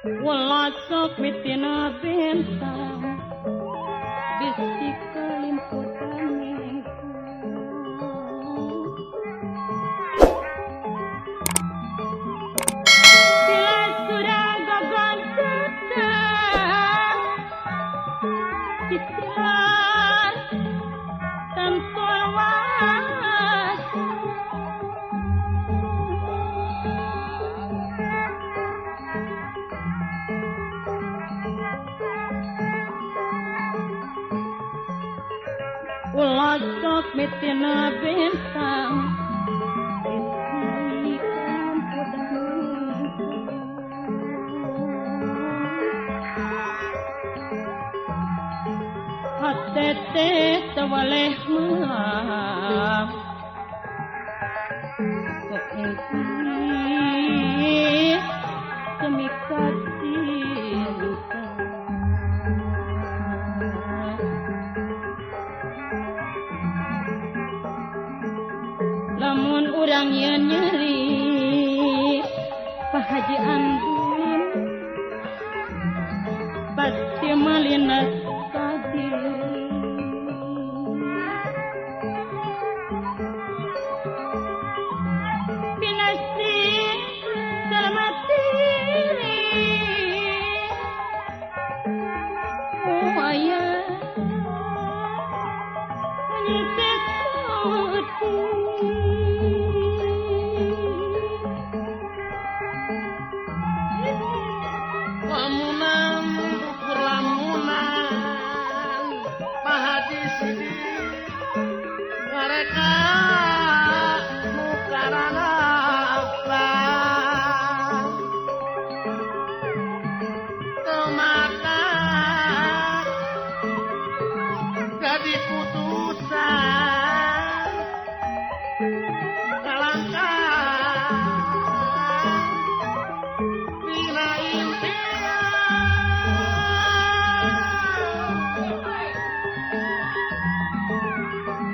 Ulah sok mitina bentang bisi kalimputan minggu. Bila sudah gogoncetan sisilan tentu was. Ulah sok mitina bentang bisi kalimputan minggu. Hatete tawaleh melang kok engki semikat cinta. Lamun urang yeun nyeri Pak Haji Andun pasti malinas kadiri. Pinasti selamat diri ayah menyisir Lamunan ukur lamunan Pak Haji Sidik mereka mukarana apa temata jadi putusan kalangkah dina impian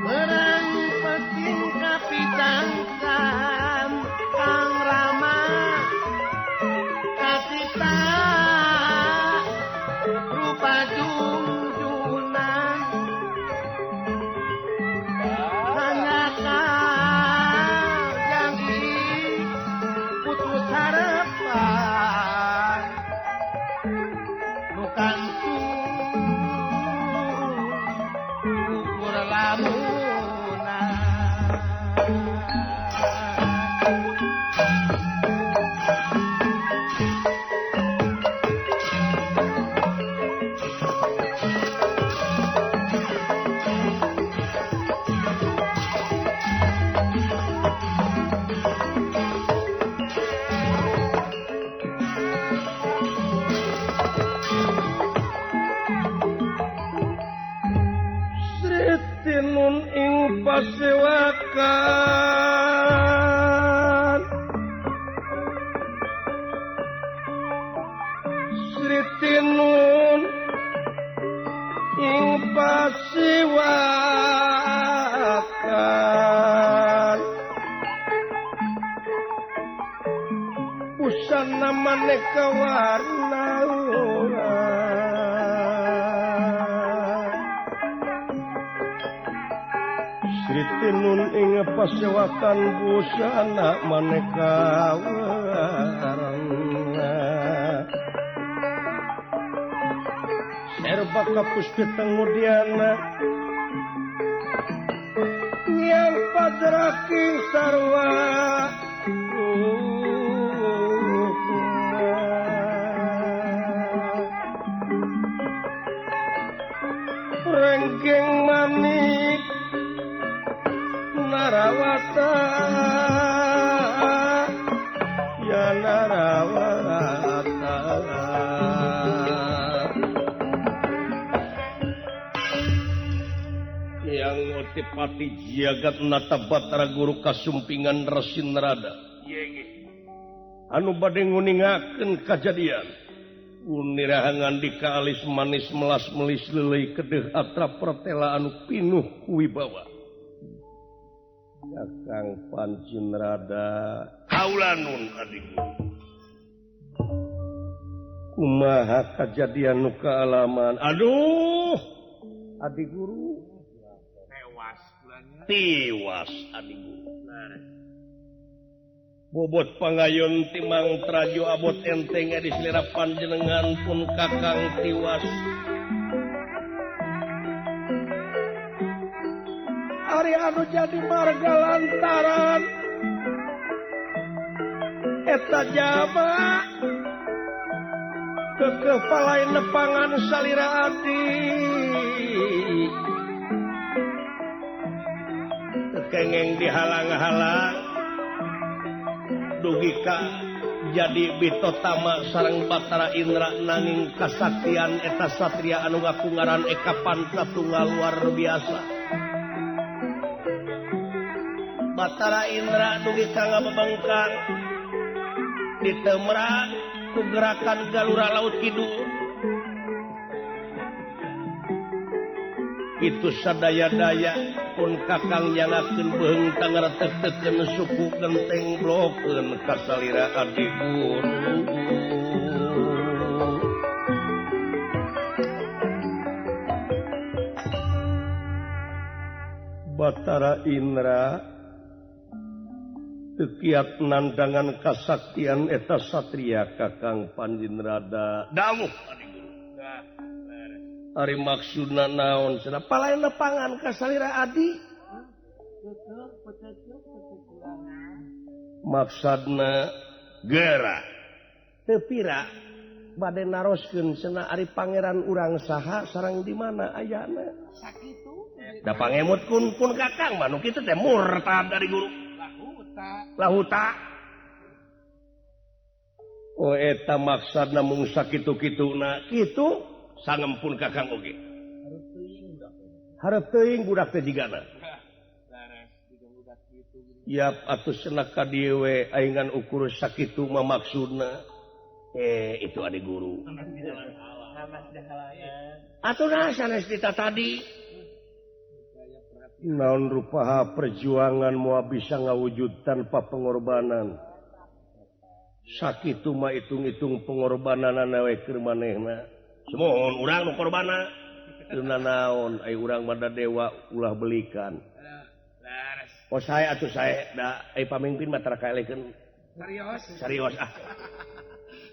berang penting kapitangkan Kang Rama katita rupa junjunan hanya janji putus harapan bukan ukur lamunan. Tinun ing pasewakan Sri Tinun ing pasewakan busana maneka warna. Sri Tinun ing pasewakan busana maneka warna. Serba kapuspita ngudiana yang padraking sarwa renggeng manik Narawata ya Narawata. Yang otipati jagat nata batara guru kasumpingan Rasin Rada anu bade nguningakeun kajadian unirahangan dika alis manis melas melis leuleui kedeh atra pertela anu pinuh kuwibawa. Kakang Pancin Rada kaula nun adik guru. Kumaha kajadian nu kaalaman? Aduh, adi guru tewas bulannya. Tiwas adi guru. Bobot pangayun timang trajo abot enteng di selera panjenengan pun kakang tiwas. Ari anu jadi marga lantaran eta jaba kekeh palain nepangan salira adi. Kengeng dihalang-halang dugi ka jadi bitotama sareng Batara Indra nanging kasaktian eta satria anu ngaku ngaran Eka Panca Tunggal luar biasa. Batara Indra dugi ka ngabebengkang ditemra ku gerakan Galura Laut Kidul. Itu sadaya-daya pun kakang nyangakeun beheung tangaretek-tekeun suku genteng blokeun kasalira adi guru. Batara Indra teu kiat nandangan kasaktian eta satria kakang Panjinrada. Dawuh adi guru. Ari maksudna naon cenah palain lepangan ka salira adi. Maksudna gera teu pira bade naroskeun cenah ari pangeran urang saha sareng di mana ayana. Sakitu da pangemut kun pun kakang mah nu kitu teh murtad dari guru. Lahuta. Lahuta. Oh eta maksudna mung sakitu-kituna kitu sangempun kakang oge. Hareup teuing budak teh jigana. Yap atuh cenah ka dieu we aing ukur sakitu mah maksudna. Itu adi guru. Atuh nah sanes dita tadi. Naon rupaha perjuangan moal bisa ngawujud tanpa pengorbanan. Sakitu mah hitung-hitung pengorbananana we keur manehna. Semohon urang nu korbana teu nanaon ai urang mah da dewa ulah belikan. Oh sae atuh sae da ai pamimpin mah tara kaelekeun. Serios? Serios ah.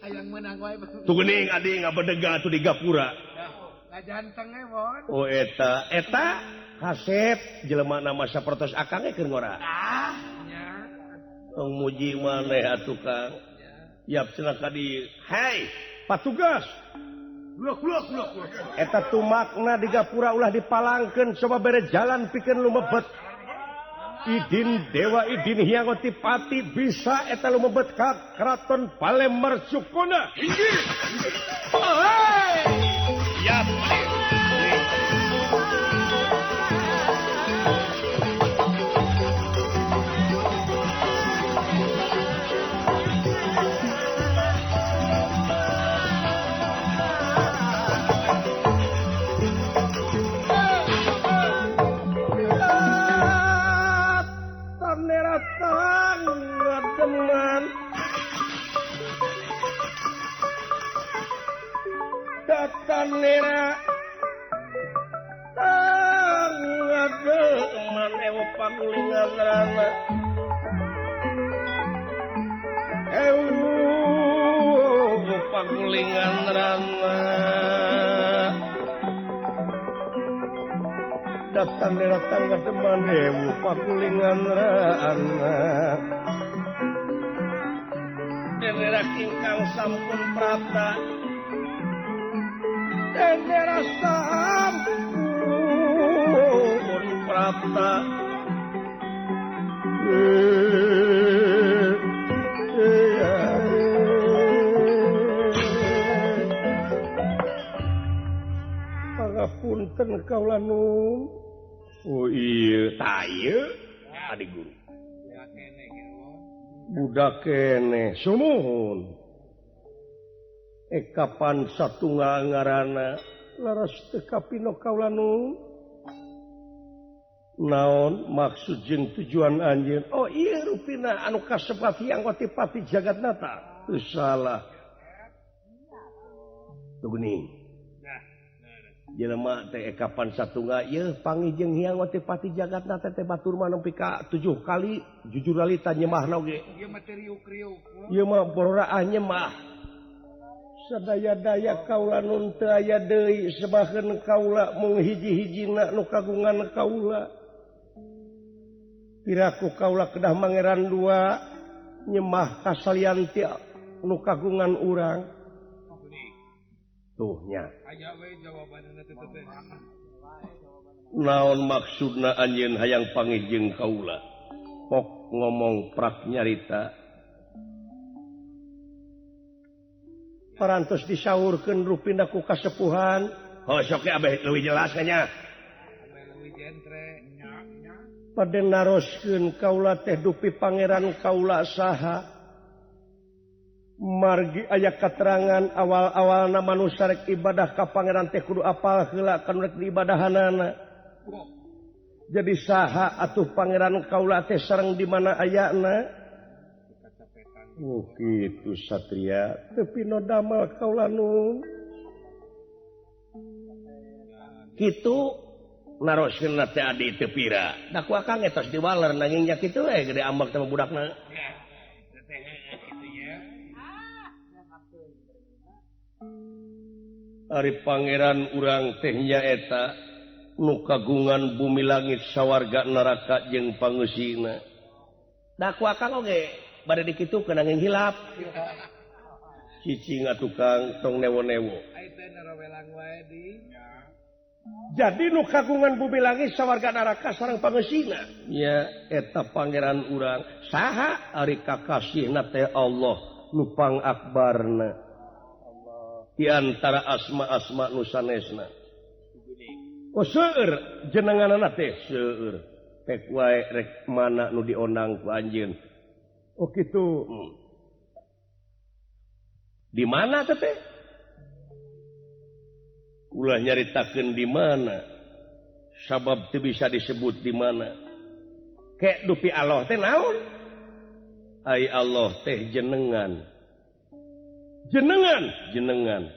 Hayang meunang wae. Tuh geuning adi ngabedega atuh di gapura. Ngajanteng we mon. Oh eta eta kasep jelema na mah sapertos akang ge keur ngora. Ah nya. Tong muji maneh atuh Kang. Yap cenah ka dieu. Hei, patugas. Eta tumakna di gapura ulah dipalangkeun coba bere jalan pikeun lumebet. Idin dewa idin Hyang Otipati bisa eta lumebet ka Keraton Palemercukuna. Inggih. Ya. Datanera tangademan ewo pagulingan rana ewo pagulingan rana datanera tangademan ewo pagulingan rana denera ingkang sampun prapta Denera sampun prapta Pangapunten kaula nun. Oh iya ta ieu adi guru. Budak keneh sumuhun. Kapan satunggal ngaranna laras teu kapino kaula nu naon maksud jeung tujuan anjeun. Oh ieu rupina anu kasebat Hyang Otipati Jagatnata. Teu salah. Tuh geuning. Jelema teh kapan satungga yeuh panggih jeung Hyang Otipati Jagatna teh batur mah nepi ka 7 kali jujur alita nyemahna oge. Ieu mah teh riuk-riuk. Ieu mah bororaah nyemah. Sadaya-daya kaula nun teu aya deui sebaheun kaula mung hiji-hijina nu kagungan kaula. Piraku kaula kedah mangeran dua nyemah ka salian ti nu kagungan urang. Tuh nya. Naon maksudna anjeun hayang panggih jeung kaula? Pok ngomong prak nyarita. Parantos disaurkeun rupina ku kasepuhan. Oh sok ge abeh leuwih jelas nya. Pada naroskeun kaula teh dupi pangeran kaula saha. Margi aya katerangan awal-awalna manusia rek ibadah ka pangeran teh kudu apal heula kan rek diibadahanana. Jadi saha atuh pangeran kaula teh sareng di mana ayana? Oh kitu satria teu pino damel kaula nu. Kitu naroskeunna teh adi teu pira. Da ku akang ge tos diwaler nanging nya kitu we gede ambek teh budakna. Ari pangeran urang teh nyaeta nu kagungan bumi langit sawarga neraka jeung pangeusina. Da ku akang oge bade dikitukeun nanging hilap. Cicing atuh Kang tong newo-newo. Jadi nu kagungan bumi langit sawarga neraka sareng pangeusina nya eta pangeran urang. Saha ari kakasihna teh Allah nu pangakbarna. Di antara asma-asma nu sanesna. Oh seueur jenenganana teh seueur. Pek wae rek mana nu diondang ku anjeun. Oh kitu. Di mana teh teh? Ulah nyaritakeun di mana. Sabab teu bisa disebut di mana. Kek dupi Allah teh naon? Ai Allah teh jenengan. Jenengan, jenengan.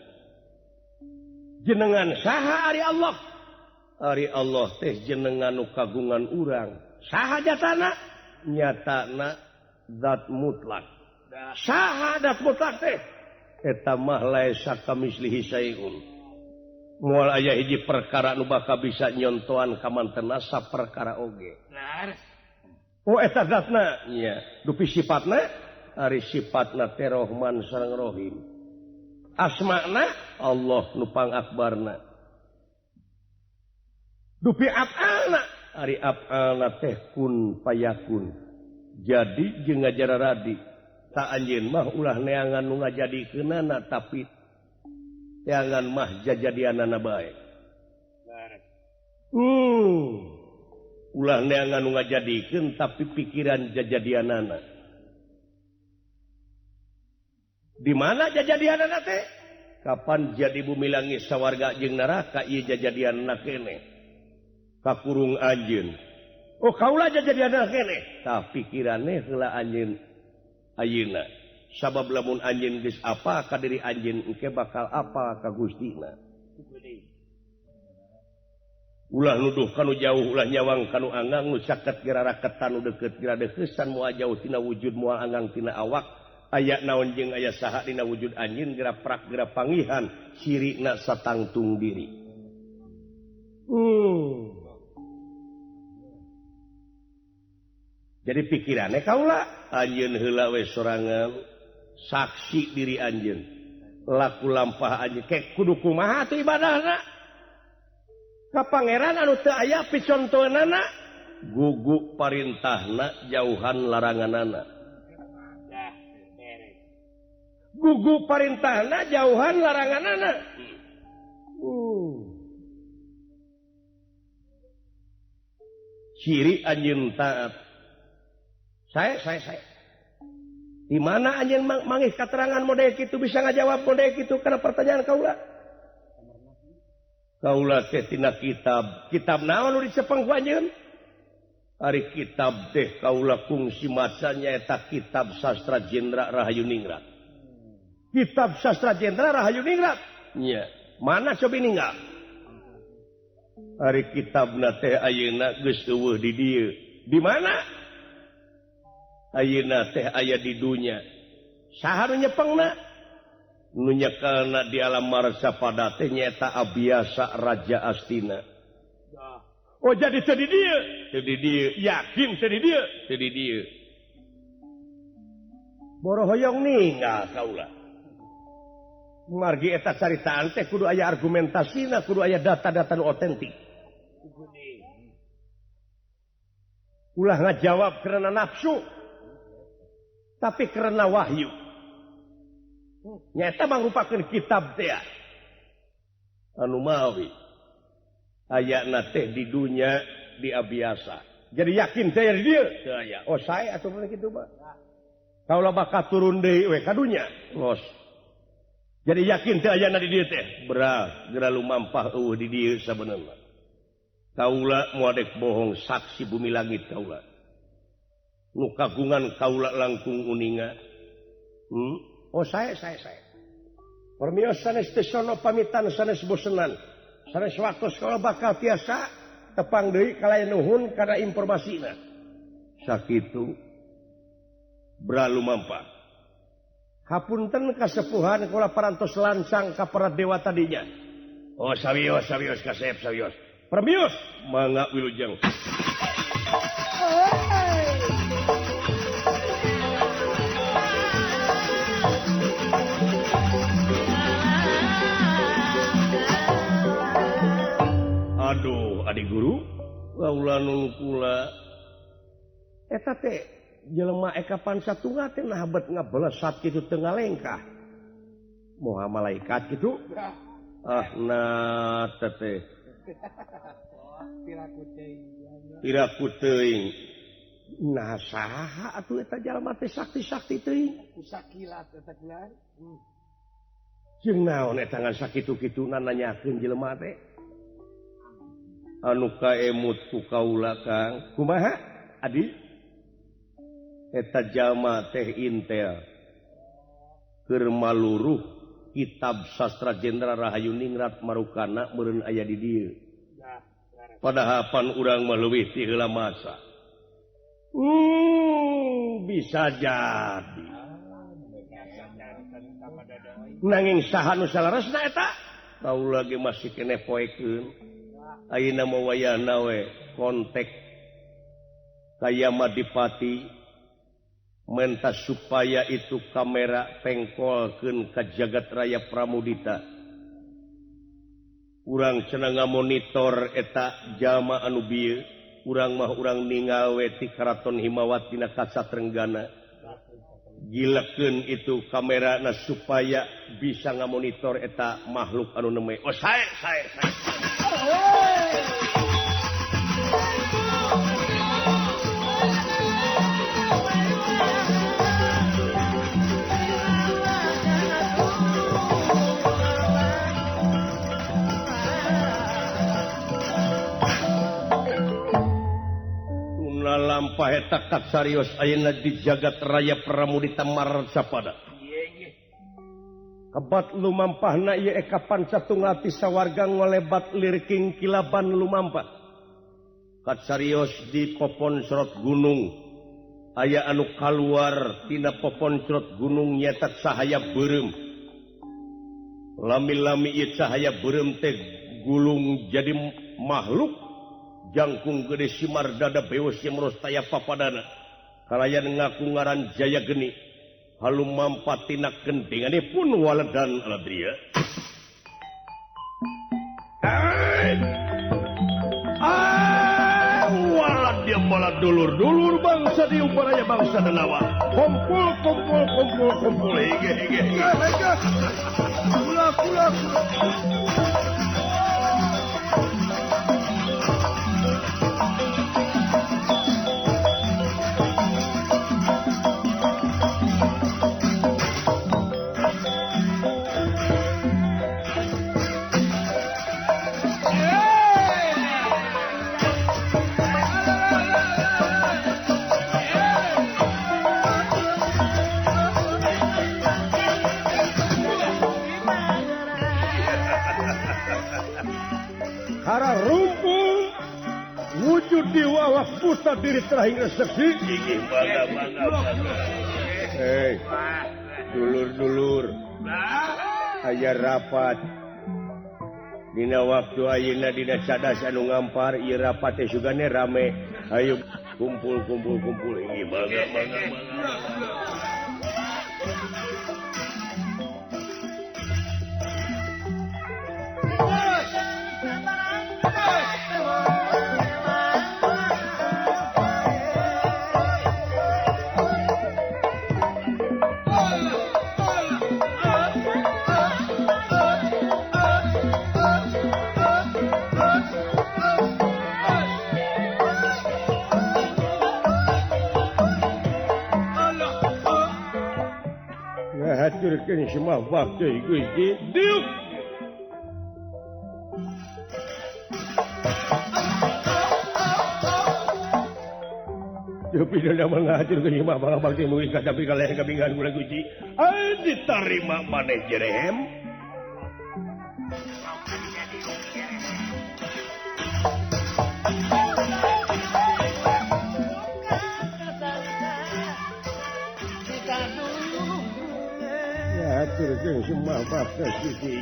Jenengan saha ari Allah? Ari Allah teh jenengan nu kagungan urang. Saha jatana? Nyatana zat mutlak. Saha zat mutlak teh? Eta mah laisa kamislihi syai'un. Moal aya hiji perkara nu bakal bisa nyontoan kamantena saperkara oge. Oh eta zatna? Nya. Dupi sifatna? Ari sifatna teh Rohman sareng Rohim. Asmana Allah nu pangakbarna. Dupi afalna ari afalna teh kun payakun. Jadi jeung ngajararadi ta anjeun mah ulah neangan nu ngajadikeunana tapi neangan mah jajadianana bae. Ulah neangan nu ngajadikeun tapi pikiran jajadianana. Di mana jajadianana teh? Kapan jadi bumi langit sawarga jeung neraka ieu jajadianana keneh. Kakurung anjeun. Oh kaula jajadianana keneh. Tah pikirane heula anjeun ayeuna. Sabab lamun anjeun geus apa ka diri anjeun engke bakal apa ka Gustina. Ulah nuduh kanu jauh, ulah nyawang kanu anggang nu caket geura raketan nu deukeut geura deukeusan moal jauh tina wujud moal anggang tina awak. Aya naon jeung aya saha dina wujud anjeun geura prak geura pangihan cirina satangtung diri. Jadi pikirannya kaula anjeun heula we sorangan saksi diri anjeun laku lampah anjeun kek kudu kumaha atuh ibadahna ka pangeran anu teu aya picontoeunana gugu parintahna jauhan laranganana. Gugu parintahna jauhan laranganana. Ciri anjeun taat. Saya. Di mana anjeun mangih katerangan model kitu bisa ngajawab model kitu kana pertanyaan kaula? Kaula teh tina kitab. Kitab naon nu dicepeng ku anjeun? Ari kitab teh kaula kungsi maca nyaeta kitab Sastra Jendra Rahayu Ningrat. Kitab Sastra Jendra Rahayu Ningrat. Nya. Mana cobi ninggal? Ari kitabna teh ayeuna geus eueuh di dieu. Di mana? Ayeuna teh aya di dunya. Saha nu nyepengna? Nu nyekelna di alam marsapada teh nyaeta Abiasa Raja Astina. Oh jadi teu di dieu, teu di dieu, yakin teu di dieu, teu di dieu. Boro hoyong ninggal kaula. Margi eta caritaan teh kudu aya argumentasina, kudu aya data-data nu otentik. Ulah ngajawab karena nafsu, tapi karena wahyu. Nyata mangrupakeun kitab teh anu mawi ayana teh di dunya di abiasa. Jadi yakin teh di dieu teu aya. Oh sae atuh mun kitu mah. Kaula bakal turun deui we ka dunya. Los. Jadi yakin teh ayana di dieu teh. Berah geura lumampah eueuh di dieu sabenerna. Kaula moal dek bohong saksi bumi langit kaula. Nu kagungan kaula langkung uninga. Oh sae sae sae. Permios sanes teu sono pamitan sanes bosenan. Sanes waktu sekolah bakal tiasa tepang deui kalayan nuhun kana informasina. Sakitu bra lumampah. Hapunten kasepuhan kula parantos lancang ka para dewa tadinya. Oh sawios sawios kasep sawios. Permios mangga wilujeng. Aduh adik guru kaula nun kula eta teh jelema eka pansatunggal teh nah bet ngablesat kitu teu ngalengkah. Moha malaikat kitu. Ah nah teh. Piraku teuing. Nah saha atuh eta jalma teh sakti-sakti teuing. Kusakilat eta kulan. Jeung naon eta ngan sakitu-kituna nanyakeun jelema teh. Anu kaemut ku kaula Kang. Kumaha adi? Eta jalma teh intel keur maluruh kitab sastra Jenderal Rahayu Ningrat Marukana meureun aya di dieu. Padahal pan urang mah leuwih ti heula masa. Bisa jadi. Nanging saha nu salaresna eta? Kaula ge masih keneh poekeun. Ayeuna mah wayahna we kontak ka Yamadipati menta supaya itu kamera pengkolkeun ka jagat raya Pramudita. Urang cenah ngamonitor eta jalma anu bieu, urang mah urang ningal we ti Karaton Himawat dina kaca Trenggana. Gilekeun itu kamerana supaya bisa ngamonitor eta makhluk anu neme. Oh sae sae sae. Lampah eta katsarios ayeuna di jagat raya Pramudita Marsapada. Kebat lumampahna ieu eka pancatunggal ti sawarga ngolebat lirking kilaban lumampah. Katsarios di popon sorot gunung aya anu kaluar tina popon sorot gunung nyaeta cahaya beureum. Lami-lami ieu cahaya beureum teh gulung jadi makhluk jangkung gede simar dada bewos yang merostaya papadana kalayan ngaku ngaran Jaya Geni halum mampatina gendingane pun waledan aladria. Walad dia malah dulur-dulur bangsa di uparaya bangsa Denawa kumpul kumpul kumpul kumpul hege hege hege kula kula kula. Para rumpung wujud di wawak buta diri terakhir seksi. Inggih mangga mangga mangga. Hei, dulur-dulur, aya rapat. Dina waktu ayeuna dina cadas anu ngampar ieu rapat teh sugane rame. Ayo kumpul kumpul kumpul. Inggih mangga mangga mangga. Ngahaturkeun semua waktu Gusti diuk. Tapi dalam menghaturkeun semua bakti mungkin katapi kalih kabingan kula Gusti. Ai ditarima maneh jerehem. Ngahaturkeun semua bakti Gusti.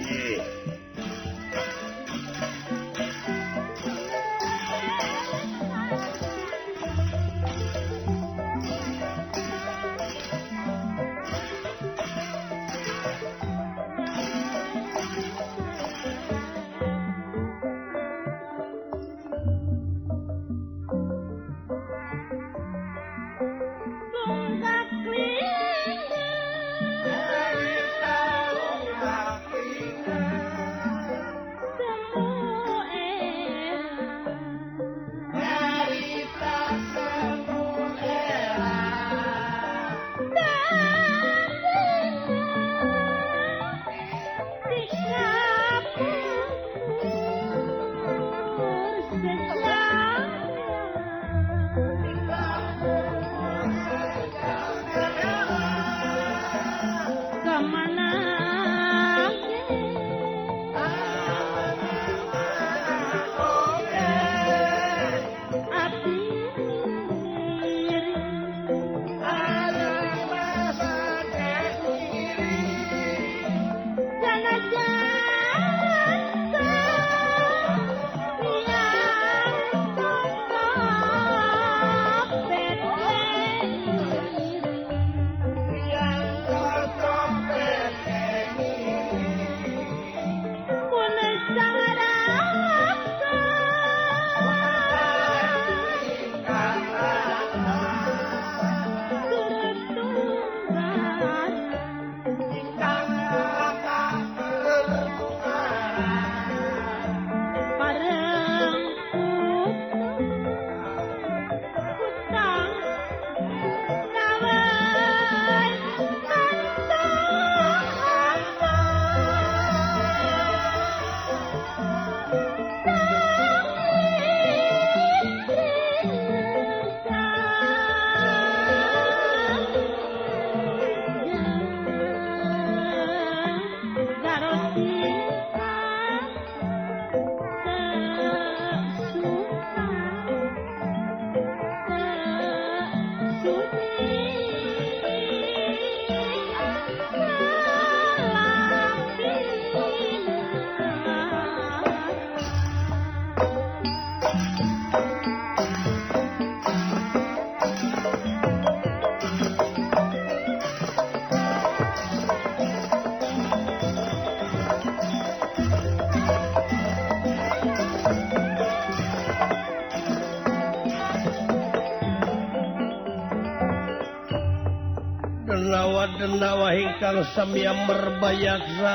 Denawa ingkang samya merbayaksa,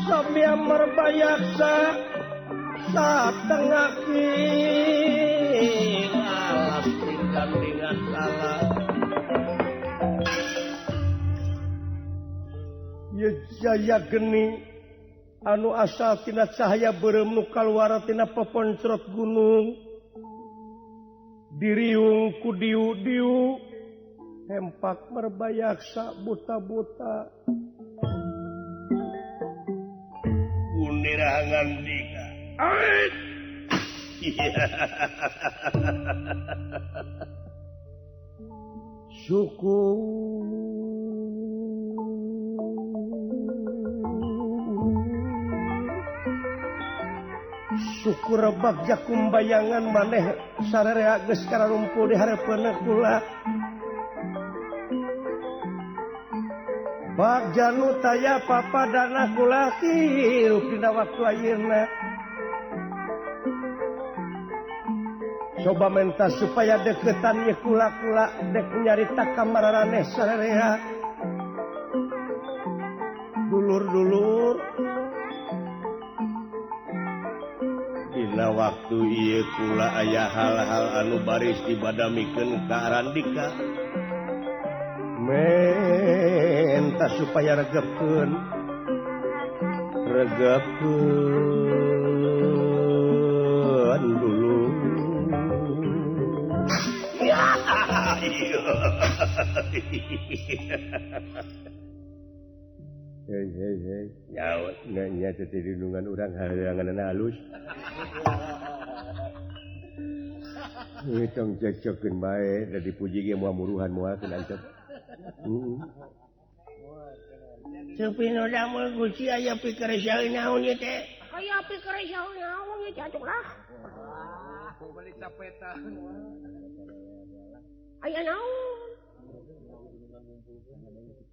samya merbayaksa satengaki alas pindandingan salah. Jaya geni anu asal tina cahaya beureum nu kaluar tina peponcrot gunung diriung ku diu-diu hempak merbayaksa buta-buta. Unira ngandika. Syukur syukur bagja kumbayangan maneh sararea geus kararumpul di hareupeun kula. Bagja nu taya papadana kula hirup dina waktu ayeuna. Coba menta supaya deketan ye kula-kula dek nyarita ka mararaneh sararea. Dulur-dulur dina waktu ieu kula aya hal-hal anu baris dibadamikeun ka Arandika. Menta supaya regepkeun regepkeun dulu. Hei hei hei, nyawa nya teh dirundungan urang hareanganna halus. Tong cekcokeun bae da dipuji ge moal muruhan moal keun ancep. Sepi nu damel Gusti aya pikeresaeun naon ieu teh? Aya pikeresaeun naon ieu teh atuh lah. Bali capetan. Aya naon?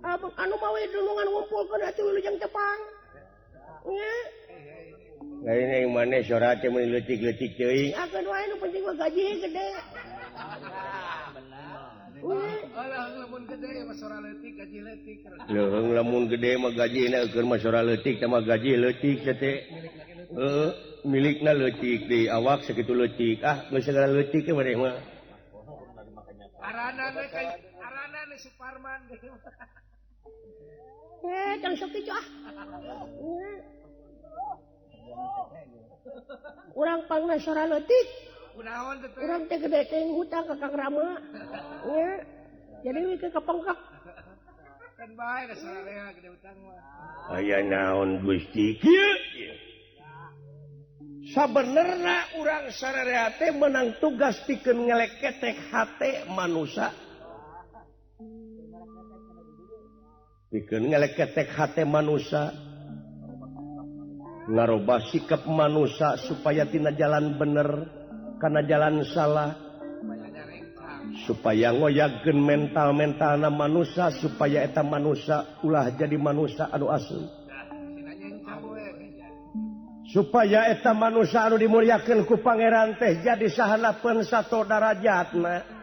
Abang anu mawe dunungan ngumpulkeun atuh wilujeng tepang. Nya. Lain aing maneh sora teh meuni leutik-leutik teuing. Akeun wae nu penting mah gaji gede. Alah lamun gede mah sora leutik gaji leutik. Leuheung lamun gede mah gajina eukeun mah sora leutik teh mah gaji leutik teh. Heuh, milikna leutik deui awak sakitu leutik. Ah, geus sagala leutik ge maneh mah. Arana we arana we Suparman. Eh, tong sok kitu ah. Urang pangna sora leutik. Kunaon teh? Urang teh gede teh hutang ka Kang Rama. Nya. Jadi we ke kapengkak. Kan bae da sararea gede hutang mah. Aya naon Gusti kieu? Sabenerna urang sararea teh menang tugas pikeun ngeleketek hate manusa. Pikeun ngeleketek hate manusa. Ngarobah sikap manusa supaya tina jalan bener kana jalan salah, supaya ngoyagkeun mental-mentalna manusa supaya eta manusa ulah jadi manusa anu asli, supaya eta manusa anu dimulyakeun ku pangeran teh jadi sahanapeun sato darajatna.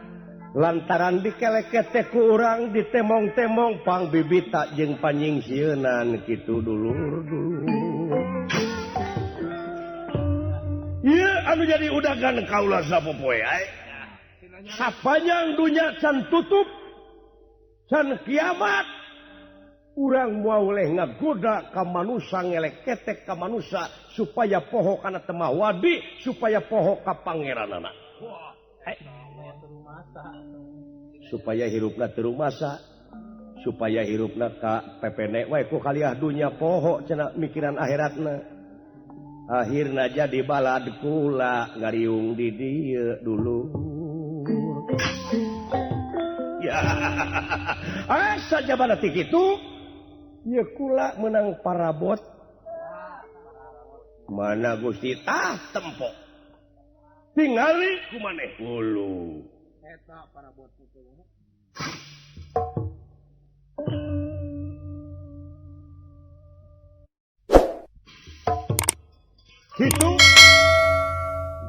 Lantaran dikeleketek ku urang ditemong-temong pangbibita jeung panyingsieunan kitu dulur-dulur. Ieu anu jadi udagan kaula sapopoe ae. Sapanjang dunya can tutup can kiamat urang moal oleh ngagoda ka manusa ngeleketek ka manusa supaya poho kana temah wadi supaya poho ka pangeranana. Supaya hirupna teu rumasa, supaya hirupna ka pepene wae ku kaliah dunya poho cenah mikiran akhiratna. Akhirna jadi balad kula ngariung di dieu dulu. Ya, asa jabana ti kitu ieu kula menang parabot. Mana Gusti tah tempo. Tingali ku maneh hulu. Eta parabot kitu. Gitu.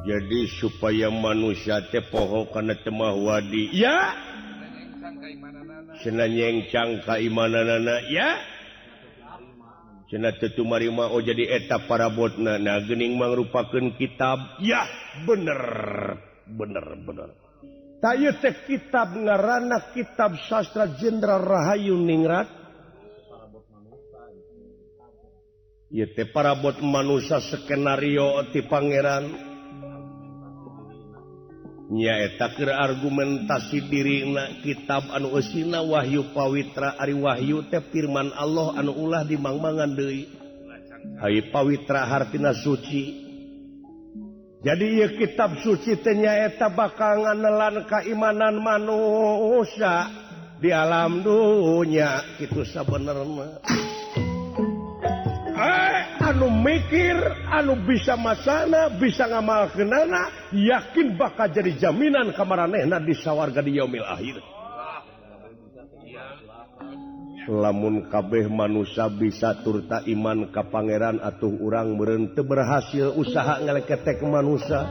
Jadi supaya manusia teh poho kana temah wadi ya. Cenah nyengcang kaimananana ya. Cenah teu tumarima oh jadi eta parabotna. Nah geuning mangrupakeun kitab ya bener bener bener. Ta ieu teh kitab ngaranna kitab Sastra Jenderal Rahayu Ningrat. Ieu teh parabot manusa skenario ti pangeran. Nyaeta keur argumentasi dirina kitab anu eusina Wahyu Pawitra ari wahyu teh firman Allah anu ulah dimangmangan deui. Ai pawitra hartina suci. Jadi ieu kitab suci teh nyaeta bakal nganelan kaimanan manusia di alam dunya kitu sabenerna. Anu mikir, anu bisa masana, bisa ngamalkeunana, yakin bakal jadi jaminan kamaranehna di sawarga di yaumil akhir. Lamun kabeh manusia bisa turta iman ka pangeran atuh urang meureun teu berhasil usaha ngaleketek manusia.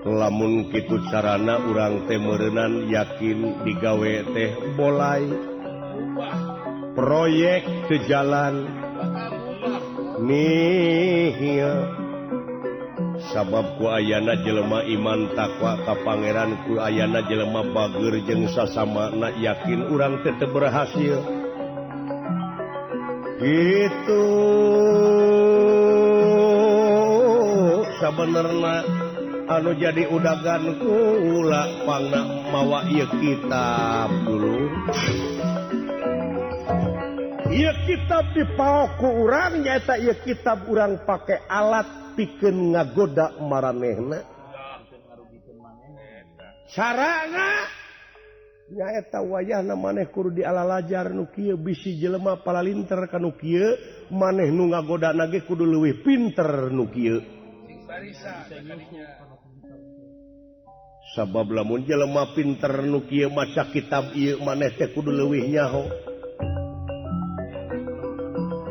Lamun kitu carana urang teh meureunnan yakin digawe teh bolai. Proyek teu jalan nihil. Sabab ku ayana jelema iman takwa ka pangeran, ku ayana jelema bager jeung sasamana, yakin urang teh teu berhasil. Kitu sabenerna anu jadi udagan kula pangna mawa ieu kitab dulu. Ieu kitab dipaok ku urang nyaeta ieu kitab urang pake alat pikeun ngagoda maranehna. Carana nyaeta wayahna maneh kudu dialalajar nu kieu, bisi jelema palalinter ka nu kieu, maneh nu ngagodana ge kudu leuwih pinter nu kieu. Sabab lamun jelema pinter nu kieu maca kitab ieu maneh teh kudu leuwih nyaho.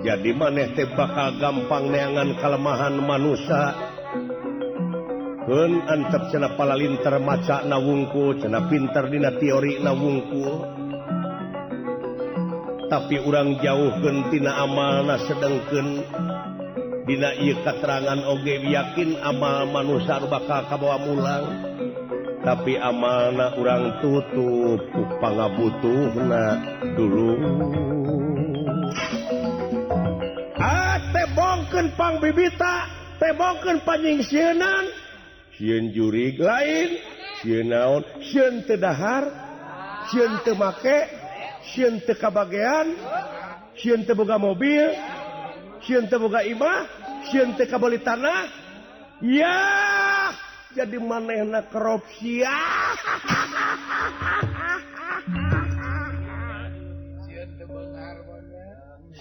Jadi maneh teh bakal gampang neangan kalemahan manusia. Keun antep cenah palalinter maca na wungkul, cenah pinter dina teori na wungkul. Tapi urang jauhkeun tina amalna, sedengkeun dina ieu katerangan oge yakin amal manusia nu bakal kabawa mulang. Tapi amalna urang tutup ku pangabutuhna dulu. Tebongkeun pangbibita, tebongkeun panyingsieunan, sieun jurig lain, sieun naon, sieun teu dahar, sieun teu make, sieun teu kabagean, sieun teu boga mobil, sieun teu boga imah, sieun teu kabeli tanah. Ya, jadi manehna korupsi.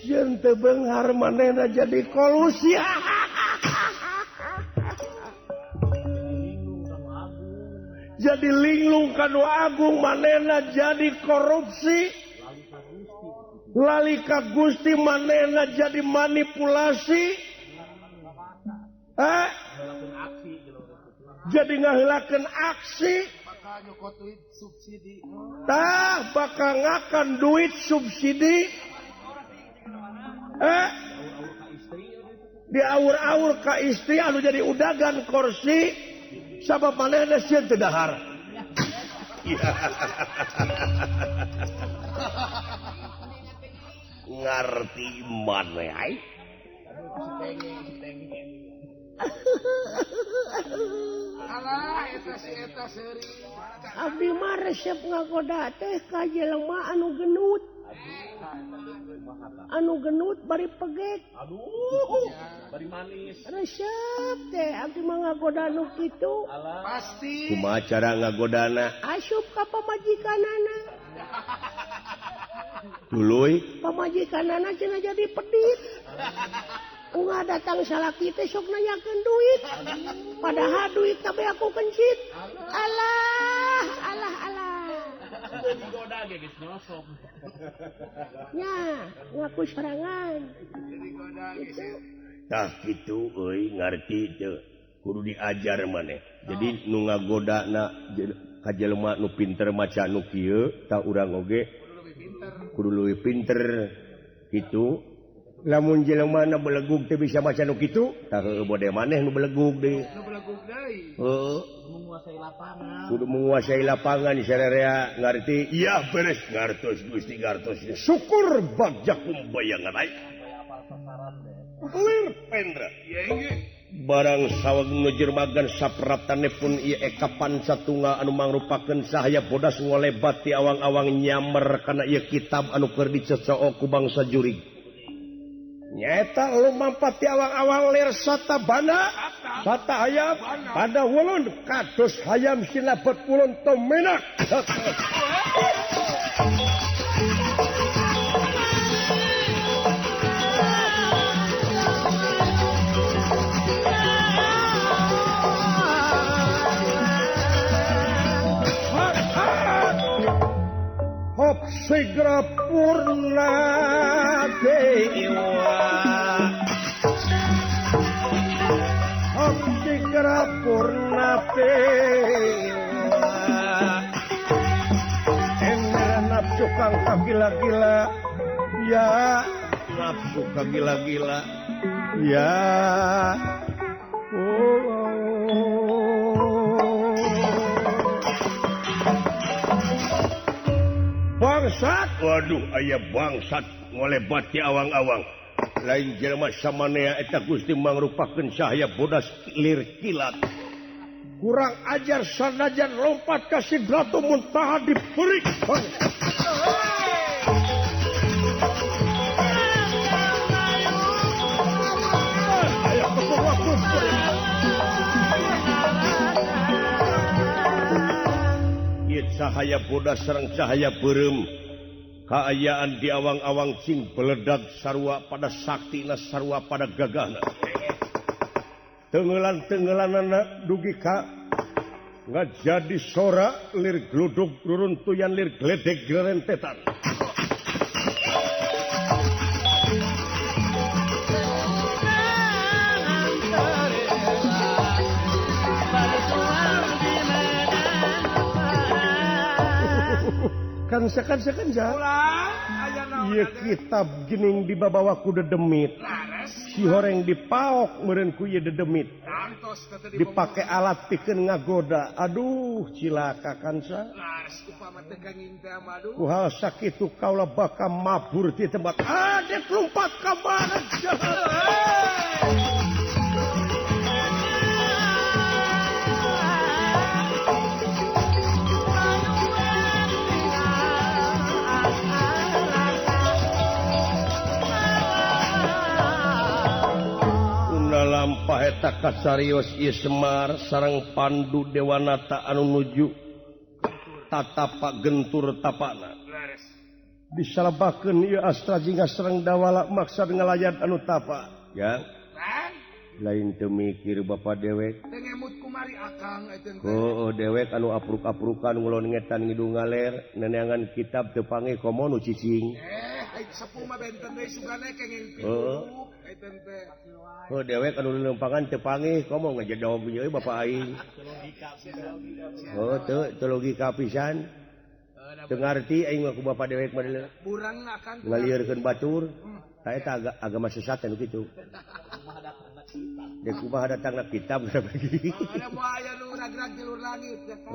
Sieun teu beunghar manehna jadi kolusi. Jadi linglung ka nu agung manehna jadi korupsi. Lali ka Gusti manehna jadi manipulasi. Jadi ngaheulakeun aksi. Tah bakal ngakan duit subsidi. Diaur-aur ka istri anu jadi udagan kursi sabab manehna sieun teu dahar. Ngarti maneh ai. Alah eta si eta seuri. Abdi mah resep ngagoda teh ka jelema anu genut. Anu genut bari pegek. Aduh, bari manis. Resep teh abdi mah ngagoda nu kitu. Pasti. Kumaha cara ngagodana? Asup ka pamajikanana. Tuluy pamajikanana cenah jadi pedit. Unga datang salaki teh sok nanyakeun duit. Padahal duit kabeh aku kencit. Alah, alah, alah. Digoda ge geus nyosok. Nya, ngaku sorangan. Tah kitu euy ngarti teu. Kudu diajar maneh. Jadi nu ngagodana ka jelema nu pinter maca nu kieu, tah urang oge kudu leuwih pinter. Kitu. Lamun jelema na belegug teh bisa maca nu kitu, tah heueuh bode maneh nu belegug deui. Nu belegug deui. Heueuh. Menguasai lapangan. Kudu menguasai lapangan sararea ngarti. Iya beres ngartos Gusti ngartos. Syukur bagja kumbayangan ai. Lir Pendra. Barang saweg nu jermagan sapraptane pun ieu eka pancatunggal anu mangrupakeun sahaya bodas ngolebat ti awang-awang nyamer kana ieu kitab anu keur dicecook ku bangsa jurig. Nyaeta lumampat ti awang-awang lir sata bana sata hayam pada wulun kados hayam sinabet wulun tuminak. Hop sigra purna dewa Hop sigra purna dewa Emera nafsu kang kagila-gila ya nafsu kagila-gila ya oh. Bangsat, waduh aya bangsat ngolebati awang-awang. Lain jelema samanea eta Gusti mangrupakeun cahaya bodas lir kilat. Kurang ajar sanajan lompat ka Sidratul Muntaha diperik. Aya waktu. Cahaya bodas sareng cahaya beureum kaayaan di awang-awang cing beledag sarua pada saktina sarua pada gagahna tenggelan-tenggelanana dugi ka ngajadi sora lir gludug ruruntuyan lir gledeg gerentetan. Kan sekan-sekan ja. Ieu kitab gening dibabawa ku dedemit. Si horeng dipaok meureun ku ieu dedemit. Dipake alat pikeun ngagoda. Aduh cilaka kansa. Ku hal sakitu kaula bakal mabur di tempat. Adek lompat ka mana jahat. Lampah eta kasarios ieu Semar sareng Pandu Dewanata anu nuju tatapa gentur tapana. Disalabakeun ieu astra jingga sareng dawala maksad ngalayan anu tapa. Ya. Lain teu mikir bapa dewek. Teu ngemut kumari akang eta teh. Heueuh dewek anu apruk-aprukan ngulon ngetan ngidung ngaler neneangan kitab teu panggih komo nu cicing. Sepuh mah benten deui sugane kenging piduduk eta teh. Heuh dewek anu lelempangan teu panggih komo ngajedog ieu bapa aing. Heuh teu logika pisan. Teu ngarti aing mah ku bapa dewek mah deuleu. Burang akan ngalieurkeun batur. Ta eta agama sesat anu kitu. Dek kumaha datangna kitab bagi. Ada moal aya nu ragrag jalur langit ya kan.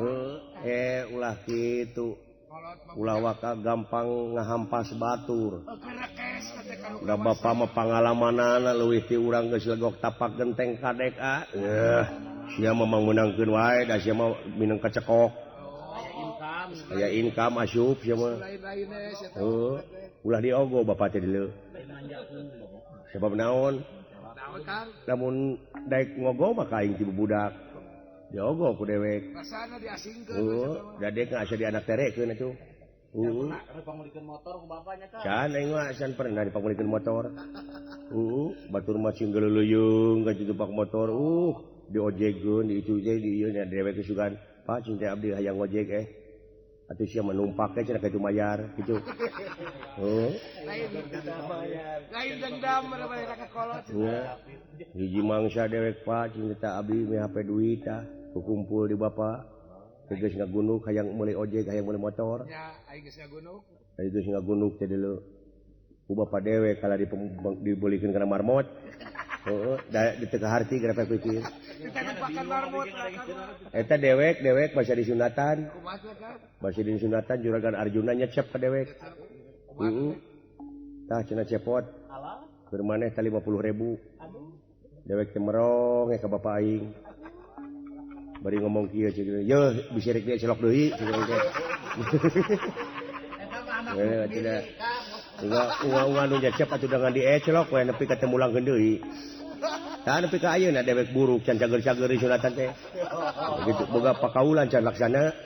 Heuh ulah kitu. Ulah waka gampang ngahampas batur. Udah bapak mah pangalamanana leuwih ti urang geus legok tapak genteng kadek ah. Sia mah mangmeunangkeun wae da sia mah minang kacekok. Aya income asup sia mah. Heuh, ulah diogo bapak teh deuleu. Sebab naon? Lamun daek ngogo mah ka aing ti budak. Diogo ku dewek. Rasana diasingkeun. Heuh, da dek asa di anak terekeun atuh. Heeh. Pangulikeun motor ku bapanya ka. Can aing mah acan pernah dipangulikeun motor. Heeh, batur mah sing geuleuleung ka jebak motor. Diojegeun, di itu teh di ieu nya dewek sugan. Pak cing teh abdi hayang ngojek eh. Atuh sia menumpak teh cenah kitu mayar kitu. Heuh. Lain dendam mah ka kolot. Hiji mangsa dewek Pak cing teh abdi meh HP duit tah kukumpul di bapa. Geus ngagunuk hayang meuli ojek hayang meuli motor. Nya aing geus ngagunuk. Aing geus ngagunuk teh deuleu. Ku bapa dewek kala dibelikeun kana marmot. Heeh, da teu kaharti gara pikir. Ditempakan marmot. Eta dewek dewek basa disunatan. Basa disunatan juragan Arjuna nyecep ka dewek. Heeh. Tah cenah cepot. Keur maneh tah 50.000. Dewek teh merong ka bapa aing. Bari ngomong kieu cenah, "Yeuh, bisi rek dia celok deui." Cenah teh. Eta mah anak tidak. Unga-unga nu nyecep atuh dengan diecelok we nepi ka teu mulangkeun deui. Tah nepi ka ayeuna dewek buruk can cager-cager di sunatan teh. Gitu boga pakaulan can laksana.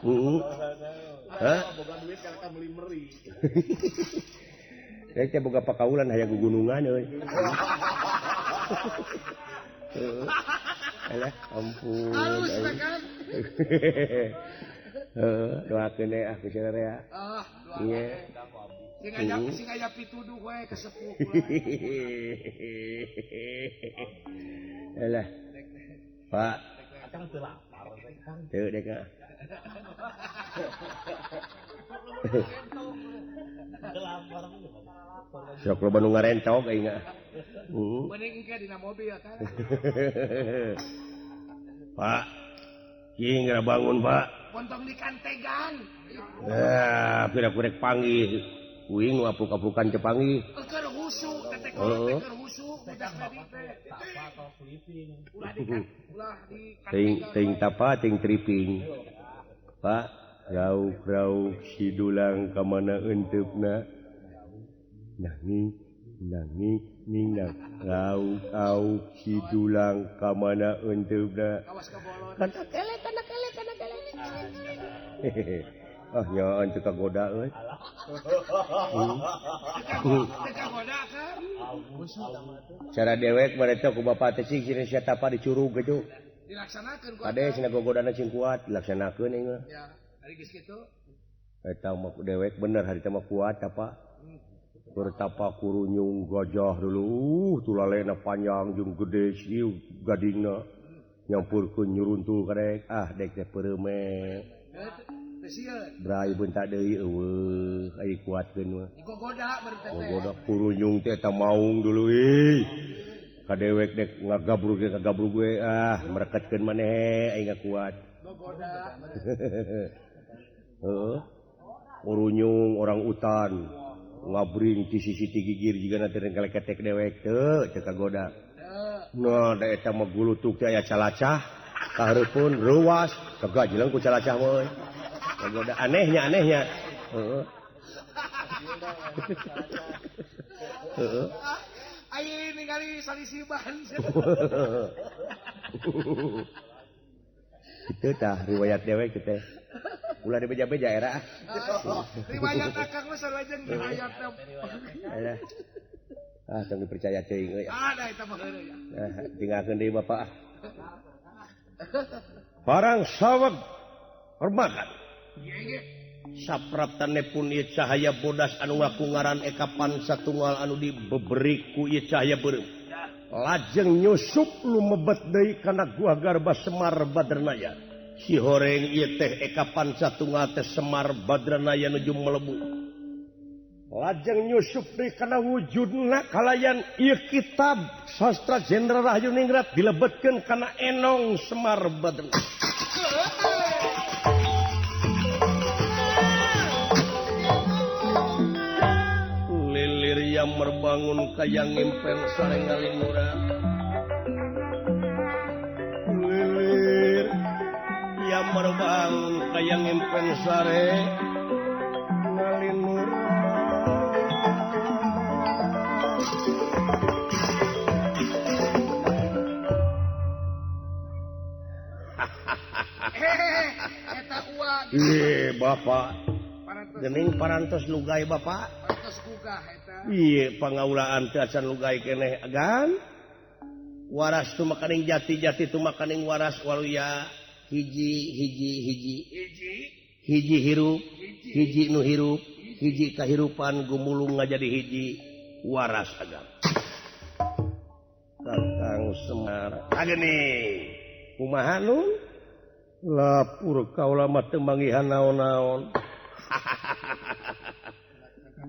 Heeh. Hah? Boga duit karena meuli meri. Rek teh boga pakaulan hayang gugunungan euy. Alah ampun. Halus kan. Heeh, doakeun we ah ku sia. Ah, Iya. Sing aya pituduh we kesepuh. Alah. Pak. Akang teu lapar Kang. Teu dek ah. Sok loba nu ngarentok aing ah. Heeh. Mending engke dina mobil kan. Pak. Kieu geura bangun, Pak. Pontong di kantegan. Ah, pira-pira panggih. Uing nu apuk-apukan teu panggih. Keur husu, teh keur husu budak tadi teh. Ulah di Ting tapa ting triping. Pak, rauk-rauk si dulang ka mana enteupna. Nanging nanging ninang rauk-auk si dulang ka mana enteupna. Kana kele kana kele kana kele. Ah nyaan teu kagoda euy. Teu kagoda kan. Cara dewek bareta ku bapa teh cing cenah sia tapa dicurug kitu. Dilaksanakeun ku. Ade cenah gogodana cing kuat dilaksanakeun ieu mah. Ya, ari geus kitu. Eta mah dewek bener harita mah kuat tapa. Bertapa kurunyung gajah dulu, tulalena panjang jeung gede sieu gadingna. Nyampurkeun nyuruntul kadek, ah dek teh peureume. Brai bentak deui eueuh ai kuatkeun mah. Gogoda beureum teh. Gogoda kurunyung teh eta maung dulu euy. Ka dewek dek ngagabrug ge kagabrug we ah mereketkeun maneh aing kuat. Gogoda. Heeh. Kurunyung orang utan ngabring ti sisi ti gigir jigana teh kaleketek dewek teu teu kagoda. Nah da eta mah gulutuk teh aya calacah kahareupeun reuwas kagajeleng ku calacah mah euy. Kagoda anehnya anehnya. Heeh. Heeh. Ayeuna ningali salisiban. Kitu tah riwayat dewek teh. Ulah dibeja-beja era ah. Riwayat akang mah sarua jeung riwayat. Alah. Ah tong dipercaya teuing euy. Ah da eta mah heureuy. Nah, tinggalkeun deui bapak ah. Barang saweg permakan. Sapraptane pun ieu cahaya bodas anu ngaku ngaran Eka Pancatunggal anu dibeberi ku ieu cahaya beureum. Lajeng nyusup lumebet deui kana gua Garba Semar Badranaya. Si horeng ieu teh Eka Pancatunggal teh Semar Badranaya nuju melebu. Lajeng nyusup deui kana wujudna kalayan ieu kitab Sastra Jenderal Rahayu Ningrat dilebetkeun kana enong Semar Badranaya. Lilir yang merbangun kaya ngimpen sare ngalimura. Lilir yang merbangun kaya ngimpen sare ngalimura. Eta uang. Ih, Bapak. Gening parantos lugai Bapak. Iya pangaulaan teh acan lugai keneh agan waras tu makaning jati-jati tu makaning waras waluya hiji hiji hiji hiji hirup hiji nu hirup hiji kahirupan gumulung ngajadi hiji waras agam Kakang Semar ageni kumaha nun lapur kaula mah teu manggihan naon-naon.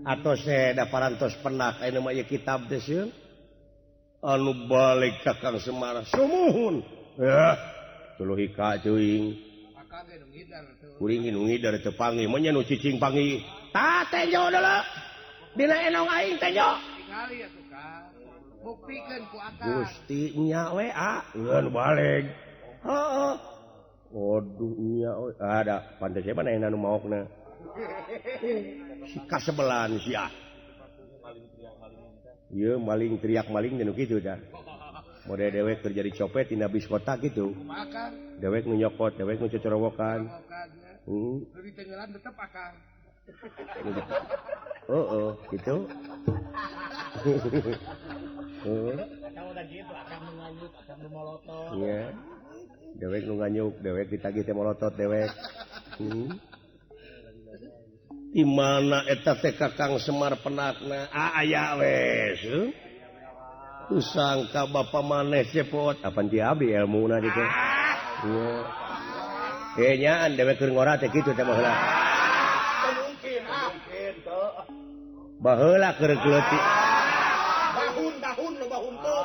Atau saya da parantos penak ayeuna mah ieu kitab teh sieun anu balik Kakang Semar sumuhun eh tuluh hika teuing kuring nu ngider teu panggih mah nya nu cicing panggih tah tenjo deuleu dina enong aing tenjo tingali atuh Kang buktikeun ku akang Gusti nya we ah ngeun balik heeh waduh nya we ada pantes mana anu maokna si kasebelan sia. Ieu maling teriak maling nu kitu dah. Model dewek keur jadi copet dina bis kota gitu. Dewek nu nyokot, dewek nu cocorowokan. Heeh. Di tenggelan tetep akang. Heeh, gitu. Heeh. Akang udah gitu, akang nu nganyuk, akang nu molotot. Iya. Dewek nu nganyuk, dewek ditagih teh molotot dewek. Di mana eta teh Kakang Semar penakna? Ah aya we. Kusangka bapa maneh cepot, apan ti abdi elmuna ditu. Iya. Eh nyaan dewek keur ngora teh kitu teh baheula. Mungkin, mungkin teu. Baheula keur geleutik. Bahun-bahun loba huntu.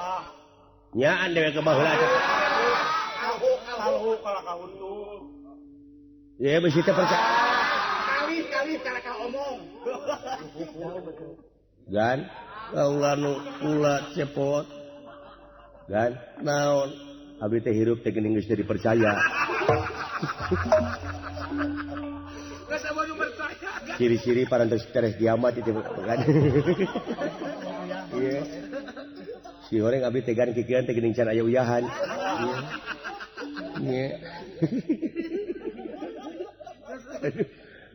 Nyaan dewek ke baheula teh. Ahu kalah ka huntu. Ye bisi teh percaya. Kali-kali cara ka omong. Gan kaula nu kula cepot. Gan naon abdi teh hirup teh geuning geus teu dipercaya. Geus anu percaya. Ciri-ciri parantos teres kiamat itu kan. Iya. Si horeng abdi teh gan kikian teh geuning can aya uyahan. Iya.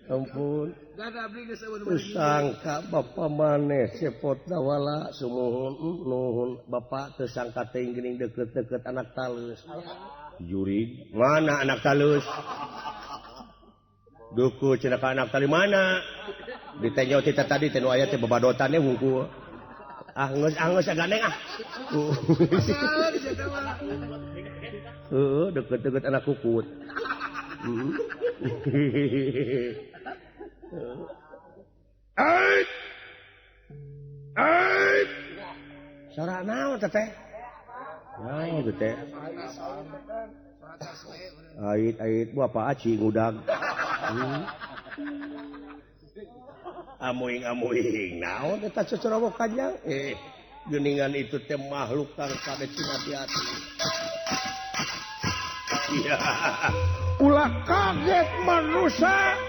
Ampun. Sangka bapa maneh cepot dawala sumuhun nuhun bapak teu sangka teh geuning deukeut-deukeut anak talus. Jurig mana anak talus? Duku cenah ka anak tali mana? Ditenjo ti tadi teh nu aya teh babadotan hungkul. Ah geus gandeng ah. Heeh, deukeut-deukeut anak kukut. Ait. Ait. Sora naon teh teh? Naon teh? Ait ait bapak aci ngudag. Amuing-amuing naon eta cocorowokan jang? Geuningan itu teh makhluk kang kade hati-hati. Iya. Ulah kaget manusia.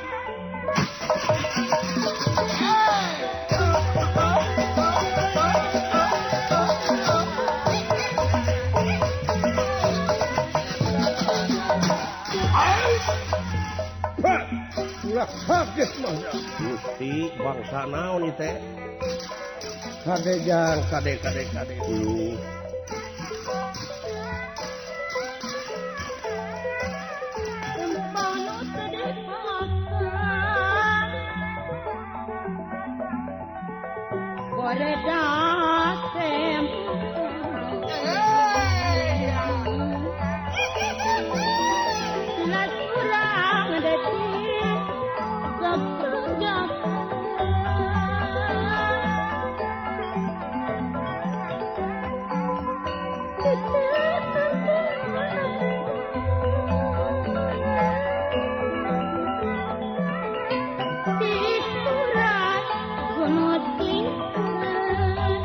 Ulah kaget manusia. Gusti bangsa naon ieu teh? Kade jang, kade kade kade. Thank you.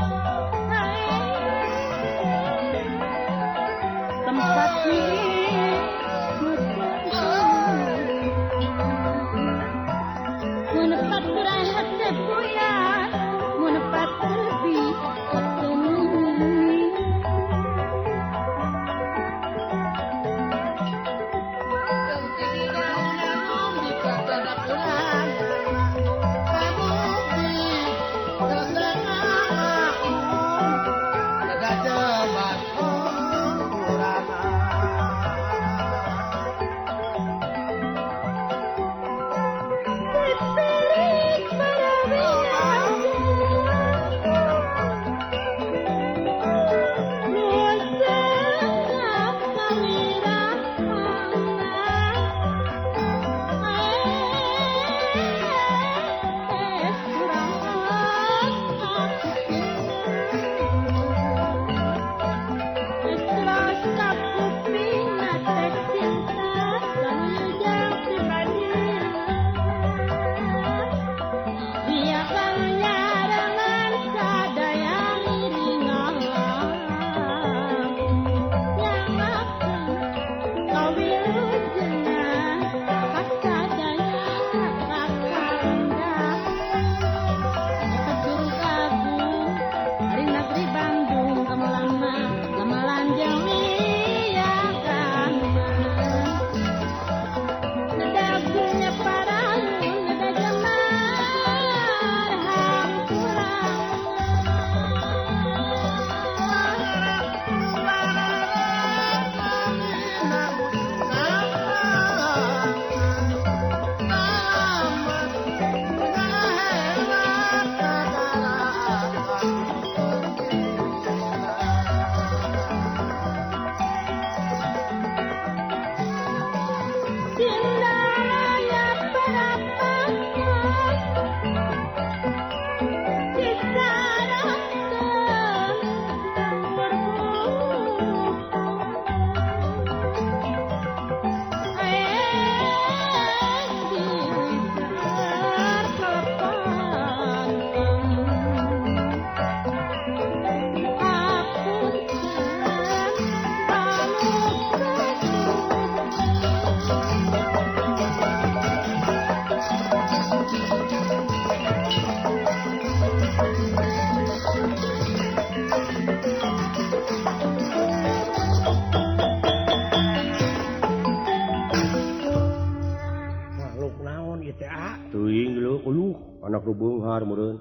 Pondok naon ieu teh ah? Teuing leuh uluh anak nu beunghar meureun.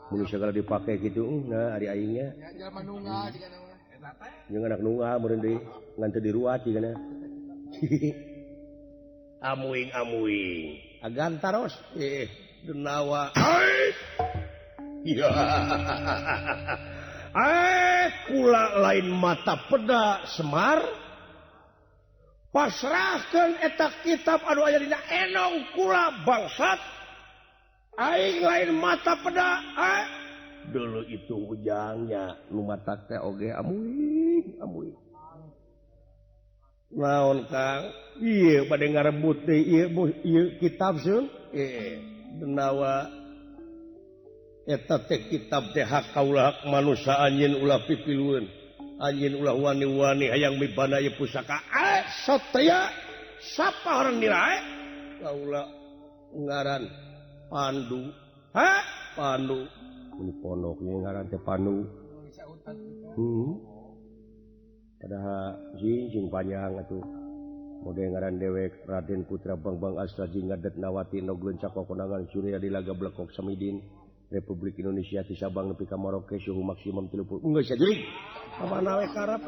Mun segala dipake kitu nah ari aingnya. Ya jelema nunggal jigana mah. Eta teh. Jeung anak nunggal meureun deui ngan teu diruat jigana. Amuing amuing. Agan taros denawa. Ya. Kula lain mata peda Semar. Pasrahkeun eta kitab anu aya dina enong kula bangsat. Aing lain mata peda. Dulu itu ujangnya nu matak teh oge amuing amuing. Naon Kang? Ieu bade ngarebut deui ieu kitab seun. Denawa eta teh kitab teh hak kaula hak manusia anjeun ulah pipilueun. Anjeun ulah wani-wani hayang mibana ieu pusaka. Satya sapa orang nilai? Kaula ngaran Pandu. Ha? Pandu. Mun pondok ieu ngaran teh Pandu. Padahal jinjing panjang atuh. Mode ngaran dewek Raden Putra Bangbang Astra Jingadet Nawati Nogleun Cakwa Konangan Surya Dilaga Blekok Samidin Republik Indonesia ti Sabang nepi ka Maroke suhu maksimum 30. Geus jadi. Kamana we karep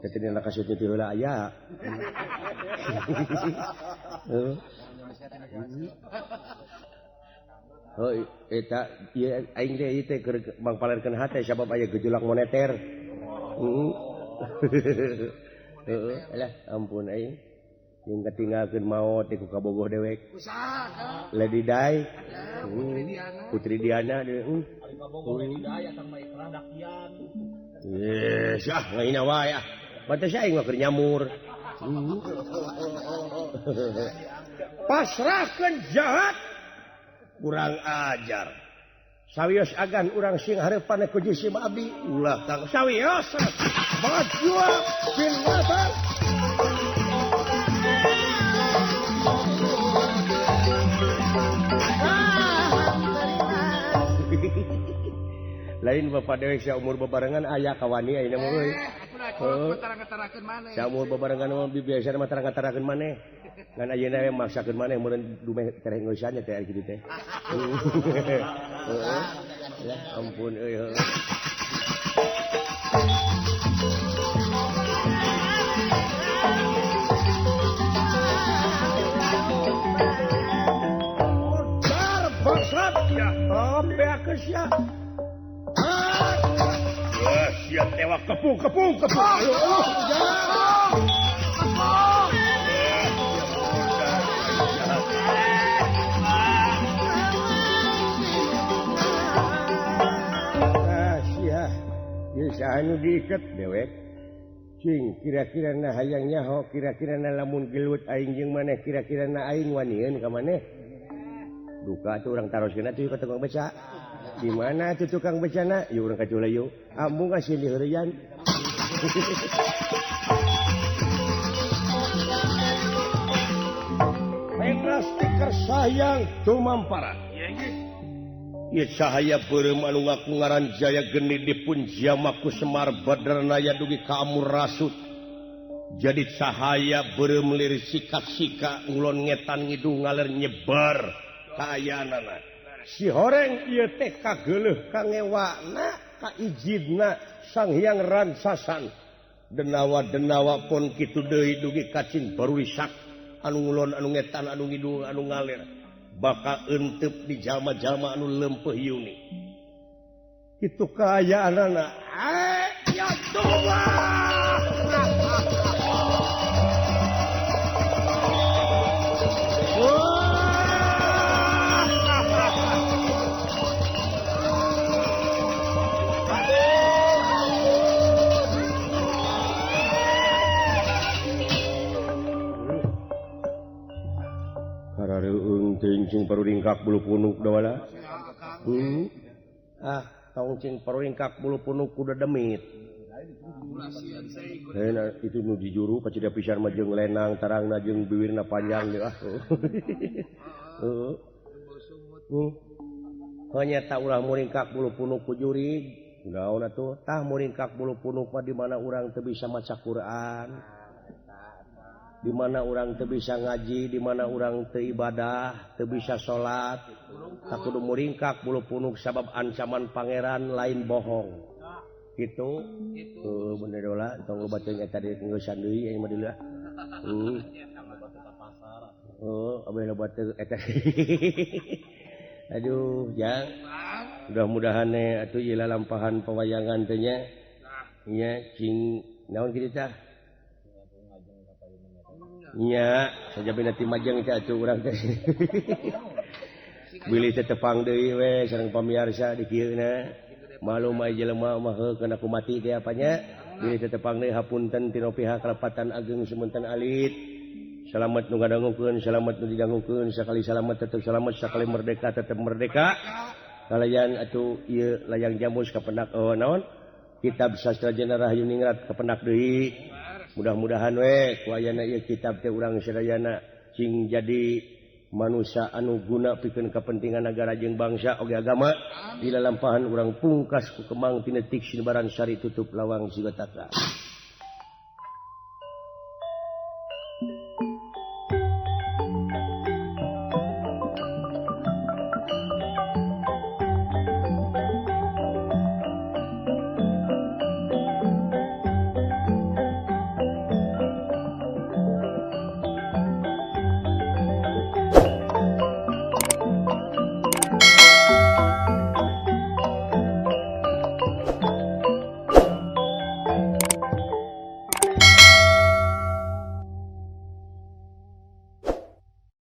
Teh dina kasut teh heula aya. Heuh. Heuh eta ieu aing teh ieu teh keur mangpalerkeun hate sabab aya gejolak moneter. Heeh, alah ampun aing. Jeung katinggalkeun maot teh ku kabogoh dewek. Usaha Kang. Lady Di. Putri Diana. Putri Diana deui. Ari kabogoh Lady Di atang mah ikrah dakian. Ah ngaina wae ah. Batas aing mah keur nyamur. Pasrahkeun jahat. Kurang ajar. Sawios agan urang sing hareupan ku jisim abdi ulah Kang sawios. Maju bin Wabar. Lain bapak dewek saumur bebarengan aya kawani ayeuna mah euy. Heeh. Tarang-tarakeun maneh. Saumur bebarengan mah biasa mah tarang-tarakeun maneh. Ngan ayeuna we maksakeun maneh meureun dumeh tereh ngeusan teh kitu teh. Heeh. Ya ampun euy. Dar bangsat ya, beakeun sia. Sia tewak kepung kepung kepung. Ayo, sia. Ieu saha nu diiket dewek? Cing kira-kira na hayang nyaho, kira-kira na lamun gelut aing jeung maneh, kira-kira na aing wanieun ka maneh. Duka atuh urang taroskeun atuh ka tukang beca. Di mana tuh tukang becana? Yuk urang ka Culayu. Ambung ka sini heureuyan. Penas tikar sayang tumampara. Ieu cahaya beureum anu ngaku ngaran Jaya Geni dipun jamaku Semar Badranaya dugi ka Amur Rasut. Jadi cahaya beureum lir sikat-sika ngulon ngetan ngidung ngaler nyebar kaayaanana. Si horeng ieu teh kageuleuh kangewana kaijidna Sang Hyang Ransasan. Denawa-denawa pun kitu deui dugi kacing barurisak anu ngulon anu ngetan anu ngidung anu ngaler bakal entep di jalma-jalma anu lempeuh yuni. Kitu kaayaanana. Ya Tuhan. Cing paruringkak bulu punuk dawala. Ah, tong cing paruringkak bulu punuk kuda demit. Nah, itu nu dijuru kacida pisan mah jeung lenang tarangna jeung biwirna panjang ah. Heeh. Hanya tak ulah muringkak bulu punuk ku jurig. Naon atuh? Tah muringkak bulu punuk mah di mana urang teu bisa maca Quran. Di mana urang teu bisa ngaji, di mana urang teu ibadah, teu bisa salat, tak kudu muringkak bulu punuk sabab ancaman pangeran lain bohong. Gitu. Tuh bener dola tong loba teuing eta deui ngeusan deui aing mah deui lah. Oh, abeh loba teu eta. Aduh, jang. Mudah-mudahan atuh ieu lalampahan pewayangan teh nya. Nya cing naon kitu tah? Nya, sajabina ti majeng teh atuh urang teh. Bilih teh tepang deui we sareng pamiarsa di kieu na. Malum ai jelema mah heuh kana ku mati teh apanya. Bilih teh tepang deui hapunten tina pihak kalepatan ageng semunten alit. Salamet nu ngadangukeun, salamet nu didangukeun, sakali salamet tetep salamet, sakali merdeka tetep merdeka. Kalayan atuh ieu layang jamus kapendak naon? Kitab Sastra Jena Rahayu Ningrat kapendak deui. Mudah-mudahan we ku ayana ieu kitab teh urang sadayana cing jadi manusia anu guna pikeun kepentingan negara jeung bangsa oge agama. Di lalampahan urang pungkas ku kemang tinetik sinebaran sari tutup lawang sigataka.